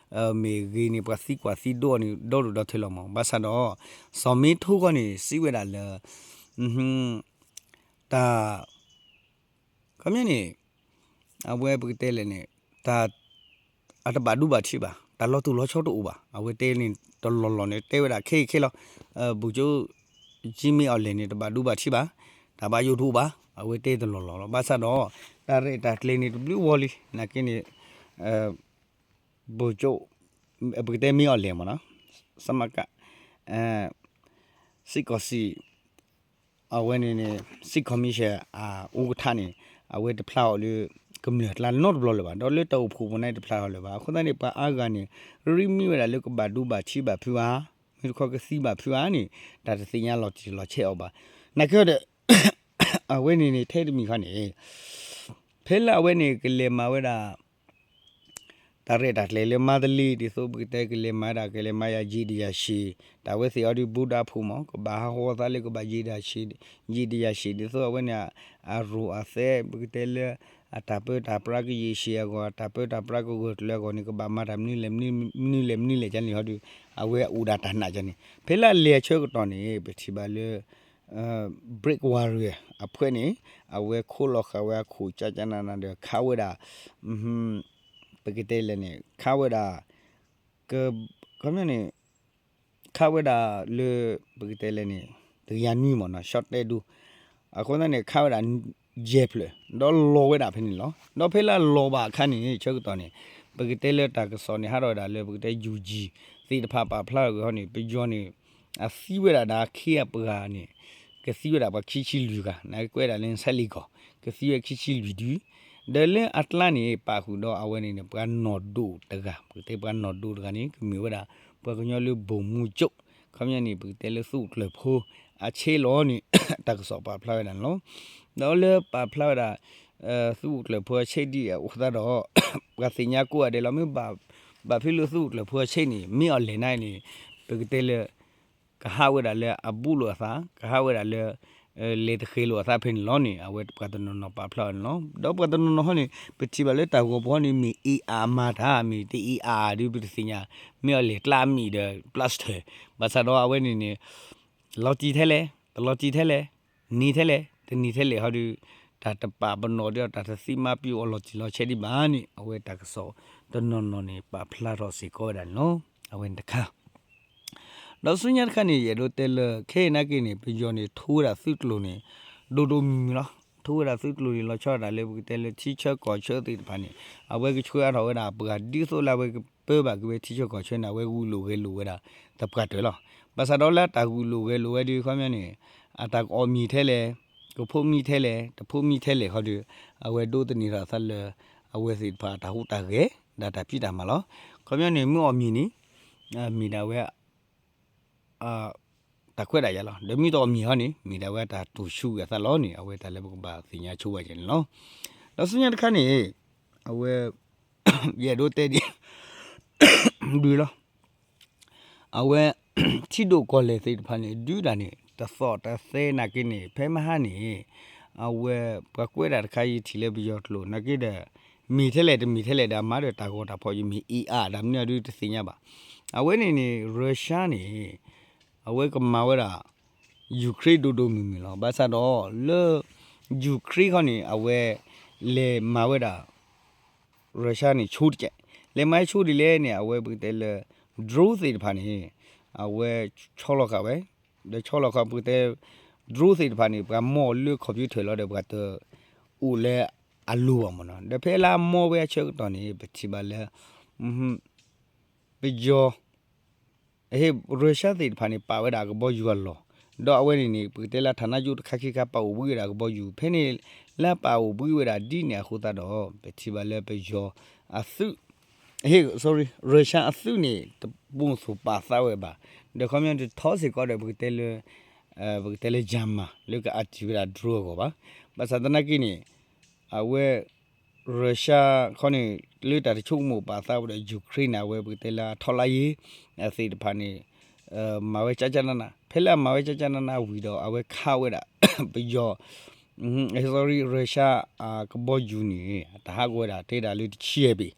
မ့ၢ်ဂ့ၤန့ၣ် ပှၤသံကွၢ်သံဒိးအီၤန့ၣ် ဒီဒူၣ်ဒီထၢလီၤမး. ဘၣ်ဆၣ်ဒီး စီၤမ့ထိခီန့ၣ် စံးဝဲဒၣ်လၢ တၢ် ခီပညီန့ၣ် အဝဲပကတဲလဲၣ်န့ၣ် တၢ် အတဘၣ်ဒိဘၣ်ထံးဘၣ်, တၢ်လီၤတူာ်လီၤဆီတအိၣ်ဘၣ်. အဝဲတဲန့ၣ်တလီၢ်လီၢ်န့ၣ် တဲဝဲဒၣ်ခဲအံၤခဲလီၤ. ဗိုလ်ချုပ်ကြီးမင်းအောင်လှိုင်န့ၣ် တဘၣ်ဒိဘၣ်ထံးဘၣ်, တၢ်ဘၣ်ယိၣ်တအိၣ်ဘၣ်. အဝဲတဲတလီၢ်လီၢ်လီၤ. ဘၣ်ဆၣ်ဒီး တၢ်ရဲၣ်တၢ်ကျဲၤန့ၣ် တဘျုးဝီလံ. နာ်က့န့ၣ် ဗိုလ်ချုပ် ပကတဲမင်းအောင်လှိုင်မ့ၢ်နီၤ စမက စစ်ကောင်စီ အဝဲန့ၣ်န့ၣ် စစ်ကော်မရှင် အဥက္ကဋ္ဌန့ၣ် အဝဲတဖျါအီၤလၢ ကမျၢၢ်အကျါနီတဘျီလၢၤဘၣ်, ဒီးလၢတၢ်အိၣ်ဖှိၣ်ပူၤန့ၣ်တဖျါထီၣ်လၢၤဘၣ်. အဃိသတးန့ၣ် ပှၤအါဂၤန့ၣ် ရ့မံဝဲဒၣ်လၢကဘၣ်ဒိဘၣ်ထံးဘၣ်ဖုးဧါ, မ့ၢ်တခီကသံဘၣ်ဖုးဧါန့ၣ် တၢ်တသ့ၣ်ညါလီၤတံၢ်လီၤဆဲးအီၤဘၣ်. နာ်က့ဒီး အဝဲန့ၣ်န့ၣ် ထဲတမံၤဃီန့ၣ် ဖဲလၢအဝဲန့ၣ်ကလဲၤမၤဝဲဒၣ် တၢ်ရဲၣ်တၢ်ကျဲၤလၢမါတလ့ ဒ်သိးပကတဲကလဲၤမၤဒၣ် ကလဲၤမၤယၤယံာ်တယၤရှံး, တၢ်ဝဲသ့ၣ်အီၤဒုးဘူးဒၣ်ဖိမး ကဘၣ်ဟးဃီသးလၢကဘၣ်ယံာ်တယၤရှံး, ယံာ်တယၤရှံး ဒ်သိးအဝဲန့ၣ် အရိၣ်အသဲ ပကတဲလၢ အတၢ်ပၢတၢ်ပြးကယံာ်ရှံးအဂီၢ် အတၢ်ပၢတၢ်ပြးကဂၢၢ်ကျၢၤအဂီၢ်န့ၣ် ကဘၣ်မၤတၢ်မနုၤလဲၣ် မနုၤလဲၣ်မနုၤလဲၣ်ကန့ၣ်ဟီဒုး အဝဲအိၣ်ဒၣ်တၢ်နာ်ကန့ၣ် ဖဲလၢအလဲၤအဆၢကတီၢ်န့ၣ် ပထံၣ်ဘၣ်လၢ Black Warrior အဖုန့ၣ် အဝဲခိးလီၤဃာ်ဝဲအခိၣ်ကကနနဒီး ခးဝဲဒၣ် ပကတဲလဲၣ်န့ၣ် ခးဝဲဒၣ် ခီပညီန့ၣ် ခးဝဲဒၣ်လၢ ပကတဲလဲၣ်န့ၣ် တကယၤနွံမ့ၢ်နီၤ ရှီတဲဒူ အဃိသတးန့ၣ် ခးဝဲဒၣ် ယဲၢ်ဖျၢၣ် ဒီးလီၤဝဲဒၣ်ဖဲန့ၣ်လီၤ. ဒီးဖဲလၢအလီၤဘၣ်အခါန့ၣ် ဆၢကတီၢ်န့ၣ် ပကတဲလၢတၢ်ကစီၣ်န့ၣ် ဟးထီၣ်ဝဲဒၣ်လၢ ပကတဲ ယူၣ်ကၠံၣ် သ့ၣ်တဖၣ်ပာ်ဖျါထီၣ်က့ၤဟီန့ၣ် ပယီၤန့ၣ် အသံဝဲဒၣ်ဒၣ်ခ့အပှၤန့ၣ် ကသံဝဲဒၣ်ပှၤခံဆံလွံၢ်ဂၤ နကွဲးဒၣ်လၢ စဲးလ့ကီၢ် ကသံဝဲခံဆံလွံၢ်ဒု ဒီးလၢအကျါန့ၣ် ပာ်ဃုာ်ဒီးအဝဲန့ၣ်န့ၣ် ပှၤနီၢ်ဒိၣ်တဂၤ ပကတဲပှၤနီၢ်ဒိၣ်တဂၤန့ၣ် ကမ့ၢ်ဝဲဒၣ် ပှၤကညီလၢ ဗိုလ်မှူးချုပ် ခီပညီန့ၣ် ပကတဲလၢသူၣ်အိၣ်ကျၢၢ်ဖိ အဆ့လီၤန့ၣ် တၢ်ကစီၣ်ပာ်ဖျါဝဲဒၣ်န့ၣ်လီၤ. ဒီးလၢပာ်ဖျါဝဲဒၣ် သူၣ်အိၣ်ကျၢၢ်ဖိအဆ့ဒ်အအိၣ်သတးဒီး ပှၤသ့ၣ်ညါကိးဂၤဒဲးလီၤ မ့ၢ်ဘၣ်ဖဲလၢသူၣ်အိၣ်ကျၢၢ်ဖိအဆ့န့ၣ် မ့ၢ်အီၤလဲၣ်န့ၣ်န့ၣ် ပကတဲလၢ ကဟးဝဲဒၣ်လၢအဘူးလိာ်အသး ကဟးဝဲဒၣ်လၢ လဲၤတဃဲၤလိာ်အသးဖဲန့ၣ်လီၤန့ၣ် အဝဲပှၤတနီၤနီၤပာ်ဖျါအီၤန့ၣ်လီၤ. ဒီးပှၤတနီၤနီၤဟီန့ၣ် ပထံၣ်ဘၣ်လၢတၢ်ဂီၤပူၤဟီန့ၣ် မ့ၢ်အ့အါအမၤတၢ် မ့ၢ်တအ့အါအါဒုးပတသ့ၣ်ညါ မ့ၢ်အီၤလဲၤကျါအမံၤဒီး ပျၢ်စထၢၣ် ဘၣ်ဆၣ်ဒီးအဝဲန့ၣ်န့ၣ် လီၤတံၢ်ထဲလဲၣ် တလီၤတံၢ်ထဲလဲၣ် နံၤထဲလဲၣ် တနံၤထဲလဲၣ်ဟီဒုး တၢ်တပာ်ပနီၣ်ဒီး တၢ်တသံမါပျီအီၤလီၤတံၢ်လီၤဆဲးဒံးဘၣ်န့ၣ် အဝဲတၢ်ကစီၣ်တနီၤနီၤန့ၣ် ပာ်ဖျါထီၣ်စ့ၢ်ကီးဝဲဒၣ်န့ၣ်လီၤ. အဝဲန့ၣ်တခါ ဒီးဆူညါတခါန့ၣ် ယအဲၣ်ဒိးတဲလၢ ခဲအံၤနာ်က့န့ၣ် ပယီၤန့ၣ် ထိဝဲဒၣ်သုးကျိၤန့ၣ် ဒိၣ်ဒိၣ်မုၢ်မုၢ်လီၤ. ထိဝဲဒၣ်သုးကျိၤန့ၣ် လီၤဆီဒၣ်တၢ်လၢပကတဲလၢထံဆၢကီၢ်ဆၢသ့ၣ်တဖၣ်န့ၣ် အဝဲကဆှၢအါထီၣ်ဝဲဒၣ်ပှၤ ဒ်သိးလၢအဝဲကပၢဘၣ်က့ၤဝဲထံဆၢကီၢ်ဆၢန့ၣ် အဝဲဂုာ်လိာ်ဂဲၤလိာ်ဝဲဒၣ်သပှၢ်တၢၢ်လီၤ. ဘၣ်ဆၣ်ဒီးလၢတၢ်ဂုာ်လိာ်ဂဲၤလိာ်ဝဲဒုးခီပညီန့ၣ် အတၢ်ကအီၣ်မံၤထဲလဲၣ် ကဖိးမံထဲလဲၣ် တဖိးမံထဲလဲၣ်ဃီဒီး အဝဲဒိးသန့ၤထီၣ်အသးလၢ အဝဲသ့ၣ်တဖၣ်အတၢ်ဟူးတၢ်ဂဲၤ ဒီးတၢ်ဖံးတၢ်မၤလီၤ. ခီပညီန့ၣ် မ့ၢ်အီၣ်မံၤန့ၣ် မ့ၢ်ဒၣ်ဝဲ တၢ်ခွဲးတၢ်ယာ်လီၤ. ဒီးမ့ၢ်တအီၣ်မံၤဟီန့ၣ် မ့ၢ်ဒၣ်ဝဲတၢ်တူၢ်ဆူၣ်အသးလီၤန့ၣ် အဝဲတၢ်လၢပကဘၣ်သ့ၣ်ညါဆိဝဲဒၣ်န့ၣ်လီၤ. ဒီးဆူညါတခါန့ၣ် အဝဲ ယအဲၣ်ဒိးတဲဒ် ဒုးလီၤ. အဝဲ ထံဒိၣ်ကီၢ်လဲၢ်သ့ၣ်တဖၣ်န့ၣ် ဒုးတၢ်န့ၣ် တသီၣ်တသဲနာ်က့န့ၣ် ဖဲမဟါန့ၣ် အဝဲ ပှၤကွဲးတၢ်တခါယထံၣ်လၢပယီၤကျိာ် နာ်က့ဒီး မ့ၢ်ထဲလဲၣ်တမ့ၢ်ထဲလဲၣ်ဒီး အမၤဒီးတၢ်ဂီၤတၢ်ဖီၣ် ယမ့ၢ်အ့အါ တၢ်မနုၤအဒုးတသ့ၣ်ညါဘၣ်. အဝဲန့ၣ်န့ၣ် Russia န့ၣ် အဝဲကမၤဝဲဒၣ် Ukraine ဒိၣ်ဒိၣ်မုၢ်မုၢ်လီၤ. ဘၣ်ဆၣ်ဒီး လၢ Ukraine ခီန့ၣ် အဝဲ လဲၤမၤဝဲဒၣ် Russia န့ၣ် ဆိတကဲး လဲၤမၤဆိဒ်လဲၣ်န့ၣ် အဝဲပကတဲလၢ drone သ့ၣ်တဖၣ်န့ၣ် အဝဲ ဆီလီၤဃာ်ဝဲ ဒီးဆီလီၤဃာ်ပကတဲ drone သ့ၣ်တဖၣ်န့ၣ် ပှၤမီၢ်လၢ computer လီၤဒီး ပှၤတအိၣ်လၢအလိၤဘၣ်မ့ၢ်နီၤ. ဒီးဖဲလၢအမီၢ်ဝဲအဆၢကတီၢ်န့ၣ် ပထံၣ်ဘၣ်လၢ ပယီၤ Russia သ့ၣ်တဖၣ်န့ၣ် ပာ်ဝဲဒၣ်အကဘီယူၤအလီၢ်, ဒီးအဝဲန့ၣ်န့ၣ် ပကတဲလၢ ဌာနချုပ် တခါခံခါ ပာ်အိၣ်ဘှံးဝဲဒၣ်ကဘီယူၤ ဖဲန့ၣ် လၢပာ်အိၣ်ဘှံးဝဲဒၣ်ဒ်န့ၣ်အဃိသတးဒီး ပထံၣ်ဘၣ်လၢပယီၤအသုး sorry Russia အသုးန့ၣ် တပိာ်မုၣ်သိးပာ်သးဝဲဘၣ်, ဒီးခီပညီတထီစ့ၢ်ကီးဒီး ပကတဲလၢ ပကတဲလၢ German လၢကအတံၢ်ဝဲဒၣ် drone အဂီၢ်ဘၣ်. ဘၣ်ဆၣ်သနာ်က့န့ၣ် အဝဲ Russia ခီန့ၣ် လၢတၢ်တဆိကမိၣ်ပာ်သးဝဲဒီး Ukraine န့ၣ် အဝဲပကတဲလၢအထီၣ်လါယ့ အသ့ၣ်တဖၣ်န့ၣ် မၤဝဲကကနန ဖဲလၢအမၤဝဲကကနနဝံၤဒီး အဝဲခးဝဲဒၣ် ပယီၤ sorry Russia အကဘီယူၤန့ၣ် တၢ်ဟးဂီၤဝဲဒၣ်တဲဒၣ်လၢတဆံယဲၢ်ဘ့ၣ်,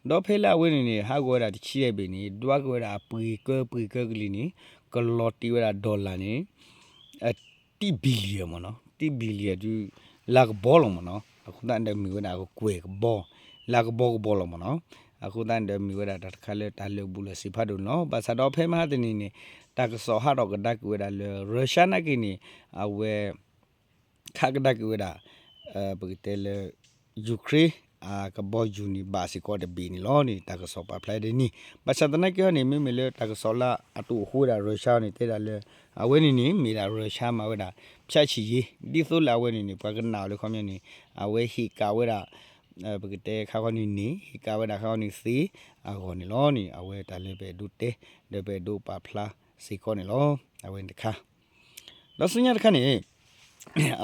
ဒီးဖဲလၢအဝဲန့ၣ်န့ၣ် ဟးဂီၤဝဲဒၣ်တဆံယဲၢ်ဘ့ၣ်န့ၣ် ဒွးက့ၤဝဲဒၣ်ပှ့ၤကၢပှ့ၤကၢကလံၤန့ၣ် ကလီၤတံၢ်ဝဲဒၣ် dollar န့ၣ် တံၢ် billion မ့ၢ်နီၤ, တံၢ် billion ဒုး လၢကဘီလီၤမ့ၢ်နီၤ, အဃိသတးန့ၣ်ဒီးမ့ၢ်ဝဲဒၣ်အကကွဲၢ်ကဘီ လၢကဘီကဘီလီၤမ့ၢ်နီၤ, အဃိသတးန့ၣ်ဒီးမ့ၢ်ဝဲဒၣ်တၢ်တခါလၢတၢ်လၢာ်ဘူၣ်လၢာ်စ့ဖးဒိၣ်န့ၣ်လီၤ. ဘၣ်ဆၣ်ဒီးဖဲမဟါတနံၤန့ၣ် တၢ်ကစီၣ်ဟးထီၣ်ကဒါက့ၤဝဲဒၣ်လၢ Russia နာ်က့န့ၣ် အဝဲ ခးကဒါက့ၤဝဲဒၣ် ပကတဲလၢ Ukraine အကဘီယူၤန့ၣ် ဘၣ်စ့ၢ်ကီးတဘ့ၣ်န့ၣ်လီၤန့ၣ် တၢ်ကစီၣ်ပာ်ဖျါဒ်န့ၣ်, ဘၣ်ဆၣ်သနာ်က့ဟီန့ၣ် မ့မ့ၢ်လၢတၢ်ကစီၣ်လၢအတအိၣ်ဃိဝဲဒၣ် Russia န့ၣ် တဲဒၣ်လၢ အဝဲန့ၣ်န့ၣ် မ့ၢ်ဒၣ် Russia မၤဝဲဒၣ် ဖြတ်ချီရေး ဒ်သိးလၢအဝဲန့ၣ်န့ၣ် ပှၤကနၣ်အီၤလၢခီပညီန့ၣ် အဝဲဟ့ၣ်ကၣ်ဝဲဒၣ် ပကတဲခါခီန့ၣ်န့ၣ် ဟ့ၣ်ကၣ်ဝဲဒၣ်ခါခီန့ၣ်သ့အဂီၢ်န့ၣ်လီၤန့ၣ် အဝဲတၢ်လၢပအဲၣ်ဒိးတဲ ဒီးပအဲၣ်ဒိးပာ်ဖျါစ့ၢ်ကီးန့ၣ်လီၤ. အဝဲန့ၣ်တခါ ဒီးဆူညါတခါန့ၣ်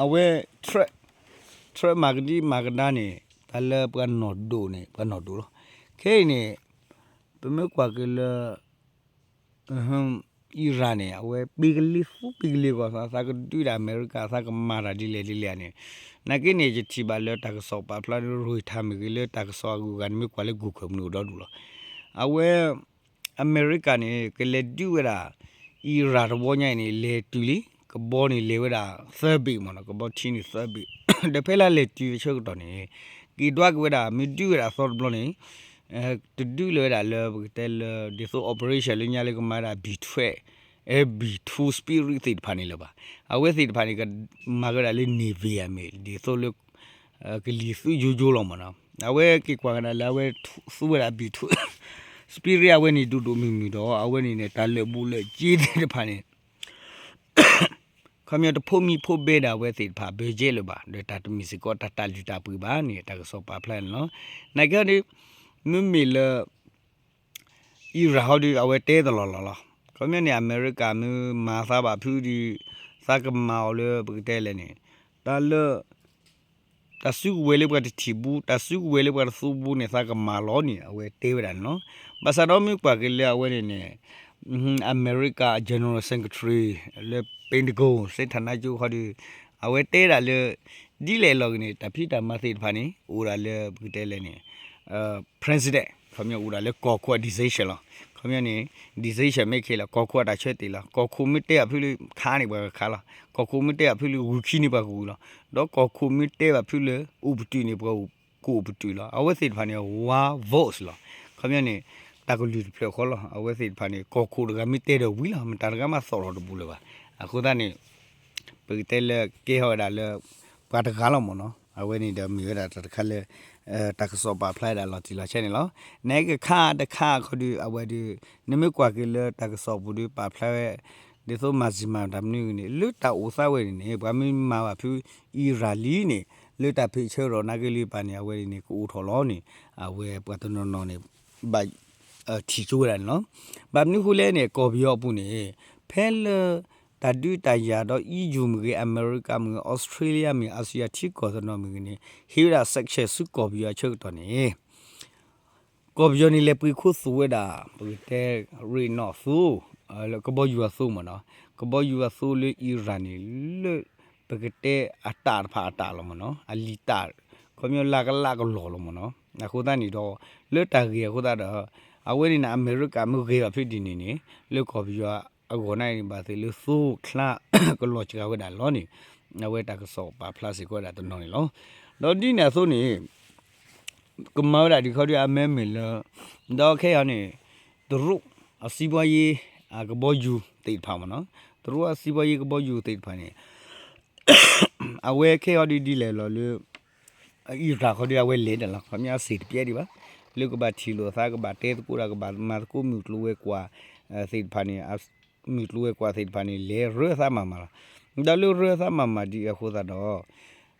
အဝဲ Trump မၤကဒံမၤကဒါန့ၣ် တၢ်လၢပှၤနီၢ်ဒိၣ်န့ၣ် ပှၤနီၢ်ဒိၣ်လီၤ. ခဲအံၤန့ၣ် ပမ့ၢ်ကွၢ်က့ၤလၢ Iran န့ၣ် အဝဲပ့ၤကလ့ၤသူပ့ၤကလ့ၤဂီၢ် သးကဒုးဒၣ်အမဲရကၤ သးကမၤတၢ်ဒ်လဲၣ်ဒ်လဲၣ်န့ၣ် နာ်က့န့ၣ် ယထံၣ်ဘၣ်လၢတၢ်ကစီၣ်ပာ်ဖျါ Reuters မ့ၢ်ဂ့ၤ လၢတၢ်ကစီၣ်အဂုၤအဂၤန့ၣ် မ့ၢ်ကွၢ်လၢ Google မနုၤအိၣ်ဒီဒူၣ်လီၤ. အဝဲ အမဲရကၤန့ၣ် ကလဲၤဒုးဝဲဒၣ် Iran တဝီညါအံၤန့ၣ် လဲၤတုၤလံ ကဘီန့ၣ်လဲၤဝဲဒၣ်သၢဘ့ၣ်မ့ၢ်နီၤ ကဘီထံန့ၣ်သၢဘ့ၣ် ဒီးဖဲလၢလဲၤတုၤအဆၢကတီၢ်န့ၣ် က့ၤဒွးက့ၤဝဲဒၣ် မ့ၢ်ဒုးဝဲဒၣ်အသီတဘျီန့ၣ် တဒုးလၢၤဝဲဒၣ်လၢပကတဲလၢ ဒ်သိး operation လၢညါလၢကမၤဒၣ် B twelve, B two Spirit သ့ၣ်တဖၣ်န့ၣ်လၢၤဘၣ်. အဝဲသ့ၣ်တဖၣ်န့ၣ် ကမၤက့ၤဝဲဒၣ်လၢ Navy မ့ၢ် ဒ်သိးလၢ ကလံၤသုယိယိလီၤမ့ၢ်နီၤ. အဝဲက့ၤကွၢ်ကဒါလၢအဝဲသူဝဲဒၣ် B two Spirit အဝဲန့ၣ်ဒိၣ်ဒိၣ်မုၢ်မုၢ်ဒီး အဝဲန့ၣ်န့ၣ် တၢ်လၢာ်ဘူၣ်လၢာ်စ့သ့ၣ်တဖၣ်န့ၣ် ခီပညီတဖိးမံဖိးဘဲဒၣ်အဝဲသ့ၣ်တဖၣ် budget လၢၤဘၣ် ဒီးတၢ်တမ့ၢ်စ့ၢ်ကီးတၢ်တၢ်လုၢ်တၢ်ပှ့ၤဘၣ်န့ၣ် တၢ်ကစီၣ်ပာ်ဖျါန့ၣ်လီၤ. နာ်က့ဟီဒီး မ့မ့ၢ်လၢ Iran ဟီဒီး အဝဲတဲတလီၢ်လီၢ်လီၤ. ခီပညီန့ၣ် အမဲရကၤမ့ၢ်မၤသးဘၣ်ဖုဒီး သးကမၤအီၤလၢပကတဲလဲၣ်န့ၣ် တၢ်လၢ တၢ်စုကဝဲၤလၢပှၤတထံၣ်ဘူး တၢ်စုကဝဲၤလၢပှၤတသူဘူးန့ၣ် သးကမၤလီၤန့ၣ် အဝဲတဲဝဲဒၣ်န့ၣ်လီၤ. ဘၣ်ဆၣ်ဒီးမ့ၢ်ကွၢ်က့ၤလၢအဝဲန့ၣ်န့ၣ် အမဲရကၤ General Secretary လၢ Pentagon စ့ထနါကၠိခီဒီး အဝဲတဲဒၣ်လၢ ဒ်လဲၣ်လီၤက့ၤန့ၣ် တၢ်ဖံးတၢ်မၤသ့ၣ်တဖၣ်န့ၣ် အိၣ်ဒၣ်လၢပကတဲလဲၣ်န့ၣ် President ခီပညီအိၣ်ဒၣ်လၢကီၢ်ခိၣ်အ decision လီၤ. ခီပညီန့ၣ် decision making လီၤ. ကီၢ်ခိၣ်အတၢ်ဆၢတဲာ်လီၤ. ကီၢ်ခိၣ်မ့ၢ်တဲဘၣ်ဖုလၢခးန့ၣ်ပှၤကခးလီၤ. ကီၢ်ခိၣ်မ့ၢ်တဲဘၣ်ဖုလၢဂုာ်ခံန့ၣ်ပှၤကဂုာ်လီၤ. ဒီးကီၢ်ခိၣ်မ့ၢ်တဲဘၣ်ဖုလၢအိၣ်ပတုာ်န့ၣ် ပှၤကအိၣ်ပတုာ်လီၤ. အဝဲသ့ၣ်တဖၣ်န့ၣ် one vote လီၤ. ခီပညီန့ၣ် တၢ်ကလုၢ်တဖျၢၣ်ဃီလီၤ. အဝဲသ့ၣ်တဖၣ်န့ၣ် ကီၢ်ခိၣ်တဂၤမ့ၢ်တဲဒီးဝံၤလီၤ. မတၤတဂၤမးသီၣ်လီၤတဘူးလၢၤဘၣ်. အဃိသတးန့ၣ် ပကတဲလၢကဲထီၣ်ဝဲဒၣ်လၢ ပှၤတဂၤလီၤမ့ၢ်နီၤ. အဝဲန့ၣ်ဒီးမ့ၢ်ဝဲဒၣ်တၢ်တခါလၢ တၢ်ကစီၣ်ပာ်ဖျါဝဲဒၣ်လီၤတံၢ်လီၤဆဲးန့ၣ်လီၤ. နကခါတခါခီဒီး အဝဲဒီး နမ့ၢ်ကွၢ်က့ၤလၢတၢ်ကစီၣ်ပူၤဒီးပာ်ဖျါဝဲ ဒ်သိးမၤစံၤမၤတၢ်မနုၤဂ့ၤန့ၣ် လၢတၢ်အိၣ်သးဝဲန့ၣ်န့ၣ် ပှၤမ့ၢ်မၤဘၣ်ဖု Iran လံန့ၣ် လၢတၢ်ဖံးဆၢကတီၢ်နာ်က့လံပာ်န့ၣ် အဝဲန့ၣ်န့ၣ် ကအိၣ်ထီၣ်လီၤန့ၣ် အဝဲပှၤတနီၤနီၤန့ၣ် ဘၣ် ထံၣ်ကၠိဝဲဒၣ်န့ၣ်လီၤ. ဘၣ်မနုၤဃိလဲၣ်န့ၣ် ကီၢ်ပယီၤအပူၤန့ၣ် ဖဲလၢ တၢ်ဒုးတၢ်ယၤဒီး E U မ့ၢ်ဂ့ၤ အမဲရကၤမ့ၢ်ဂ့ၤ အီစထြ့လယါမ့ၢ်ဂ့ၤ အစံယၤထံကီၢ်တနီၤမ့ၢ်ဂ့ၤန့ၣ် ဟ့ၣ်ဝဲဒၣ် sanction ဆူကီၢ်ပယီၤအဆၢကတီၢ်န့ၣ် ကီၢ်ပယီၤန့ၣ် လဲၤပှ့ၤခိသူၣ်ဝဲဒၣ် ပကတဲ ရ့ၣ်နီၣ်အသိ, ကဘီယူၤအသိမ့ၢ်နီၤ, ကဘီယူၤအသိလၢ Iran န့ၣ် လၢ ပကတဲအတၢ်တဖၣ်အတၢ်လီၤမ့ၢ်နီၤ, အလံာ်တၢ် ခီပညီလၢကလးကလီၢ်လီၤမ့ၢ်နီၤ. အဃိသတးန့ၣ်ဒီး လၢတၢ်ဂ့ၢ်အဃိသတးဒီး အဝဲန့ၣ်န့ၣ် အမဲရကၤမ့ၢ်ဂ့ၤဘၣ်ဖဲဒ်န့ၣ်န့ၣ် လၢကီၢ်ပယီၤအဂီၢ်န့ၣ် ဘၣ်သ့ၣ်လၢသိချါ ကလီၤစှၤဝဲဒၣ်လီၤန့ၣ် အဝဲတၢ်ကစီၣ်ပာ်ဖျါစ့ၢ်ကီးဝဲဒၣ်တနီၤန့ၣ်လီၤ. ဒီးဒ်န့ၣ်အသိးန့ၣ် ကမၤဝဲဒၣ်ဒ်ခီဒ်အမ့ၢ်မ့ၢ်လၢ ဒီးခဲအံၤန့ၣ် တရူးအစံးဘီယ့ အကဘီယူၤသ့ၣ်တဖၣ်မ့ၢ်နီၤ, တရူးအစံးဘီယ့ကဘီယူၤသ့ၣ်တဖၣ်န့ၣ် အဝဲခဲအံၤဒ်ဒ်လဲၣ်လီၤလၢ အံရၣ်ခီဒ် အဝဲလဲၤဒၣ်လီၤ, ခီပညီအစ့ၢ်တပျဲဒံးဘၣ်, လၢကဘၣ်ထံၣ်လိာ်သး ကဘၣ်တဲသကိးတၢ် ကဘၣ်မၤသကိးမုၢ်ကျိၤဝဲၤကွာ်သ့ၣ်တဖၣ်န့ၣ် မုၢ်ကျိၤဝဲၤကွာ်သ့ၣ်တဖၣ်န့ၣ် လဲၤရၢသးမၤမၤလီၤ. ဒီးလၢရၢသးမၤမၤဒ်အဃိသတးဒီး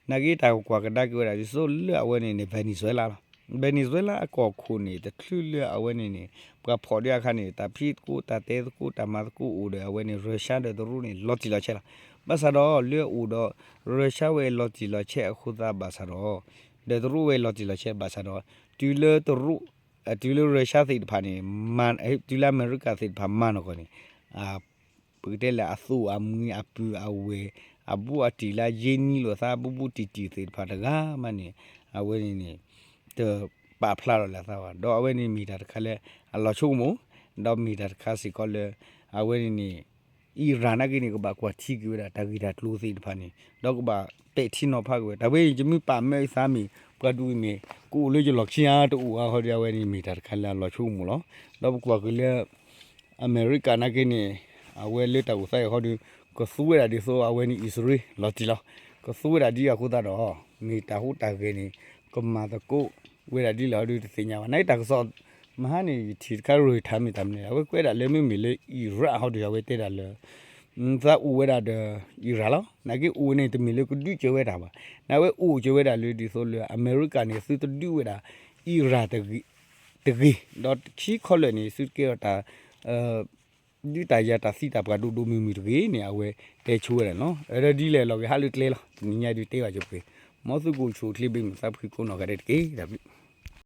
နာ်က့တၢ်ကကွၢ်ကဒါက့ၤဝဲဒၣ်ဒ်သိးလၢအဝဲန့ၣ်န့ၣ် Venezuela လီၤ. Venezuela အကီၢ်ခိၣ်န့ၣ် တချုးလၢအဝဲန့ၣ်န့ၣ် ပှၤဖီၣ်ဒံးအခါန့ၣ် တၢ်ဖံးသကိးတၢ်တဲသကိးတၢ်မၤသကိးအိၣ်ဒီး အဝဲန့ၣ် Russia ဒီးတရူးန့ၣ် လီၤတံၢ်လီၤဆဲးလီၤ. ဘၣ်ဆၣ်ဒီးလၢအအိၣ်ဒီး Russia ဝဲလီၤတံၢ်လီၤဆဲးအဃိသတးဘၣ်ဆၣ်ဒီး ဒီးတရူးဝဲလီၤတံၢ်လီၤဆဲးဘၣ်ဆၣ်ဒီး တုၤလၢတရူး တုၤလၢ Russia သ့ၣ်တဖၣ်န့ၣ် တုၤလၢအမဲရကၤသ့ၣ်တဖၣ်မၤနီၢ်ကီၢ်န့ၣ် ပကတဲလၢအသူၣ်အမုာ်အပုၢ်အဝဲၢ် အဘူးအတံၢ်လၢယ့နံလိာ်သး ဘူးဘူးတံၢ်တံၢ်သ့ၣ်တဖၣ်တဂၤမးန့ၣ် အဝဲန့ၣ်န့ၣ် တပာ်ဖျါထီၣ်လၢအသးဘၣ်. ဒီးအဝဲန့ၣ်မ့ၢ်တၢ်တခါလၢအလီၤဆိကမိၣ်, ဒီးမ့ၢ်တၢ်တခါစ့ၢ်ကီးလၢ အဝဲန့ၣ်န့ၣ် အံရၣ်နာ်က့န့ၣ် ကဘၣ်ကွၢ်ထံက့ၤဝဲဒၣ်တၢ်ဂ့ၢ်တၢ်ကျိၤသ့ၣ်တဖၣ်န့ၣ် ဒီးကဘၣ်ပဲာ်ထံနီၤဖးက့ၤဝဲ တၢ်ဝဲအံၤ ယမ့ၢ်ပာ်မၢအသးမ့ၢ် ပှၤဒ်အံၤမ့ၢ် ကအိၣ်လၢယလီၢ်ခံဧါတအိၣ်ဧါ ခီဒီး အဝဲန့ၣ်မ့ၢ်တၢ်တခါလၢအလီၤဆိကမိၣ်လီၤ. ဒီးပကွၢ်က့ၤလၢ အမဲရကၤနာ်က့န့ၣ် အဝဲလၢတၢ်အိၣ်သးအံၤခီဒီး ကသူဝဲဒၣ်ဒ်သိးအဝဲန့ၣ်အံၣ်စရ့လးလီၤတံၢ်လီၤ. ကသူဝဲဒၣ်ဒ်အဃိသတးဒီး မ့ၢ်တၢ်ဟူးတၢ်ဂဲၤန့ၣ် ကမၤသကိးဝဲဒၣ်ဒ်လဲၣ်ခီဒီးတသ့ၣ်ညါဘၣ်. နာ်က့တၢ်ကစီၣ် မဟါန့ၣ် ယထံၣ်တခါ Reuters မ့ၢ်တၢ်မနုၤလဲၣ် အဝဲကွဲးဒၣ်လၢမ့မ့ၢ်လၢအံရၣ်ခီဒီး အဝဲတဲဒၣ်လၢ သးအိၣ်ဝဲဒၣ်ဒီး Iran လီၤ. နာ်က့အိၣ်န့ၣ် တမ့ၢ်လၢကဒုးစၢၤဝဲဒၣ်ဘၣ်. နာ်ဝဲအိၣ်စၢၤဝဲဒၣ်လၢဒ်သိးလၢအမဲရကၤန့ၣ် သုတဒုးဝဲဒၣ် Iran တဂ့ၤ, ဒီးခံခီလၢာ်န့ၣ် သုတကဲထီၣ်တၢ် ဒုးတၢ်ယၤတၢ်သံတၢ်ပှၢ်ဒိၣ်ဒိၣ်မုၢ်မုၢ်တဂ့ၤန့ၣ် အဝဲတဲဆိဝဲဒၣ်လီၤ. အဒ်လဲၣ်လီၤဂ့ၤ ဟးလၢကျဲလီၤ. တနံၤညါဒုးတဲဘၣ်ဆိပှ့ၤ မ်သုကအိၣ်ဆူၣ်အိၣ်ချ့ဘၣ်မုာ်သးဖှံကိးနီၢ်ဂၤဒဲးတက့ၢ်. တၢ်ဘျုး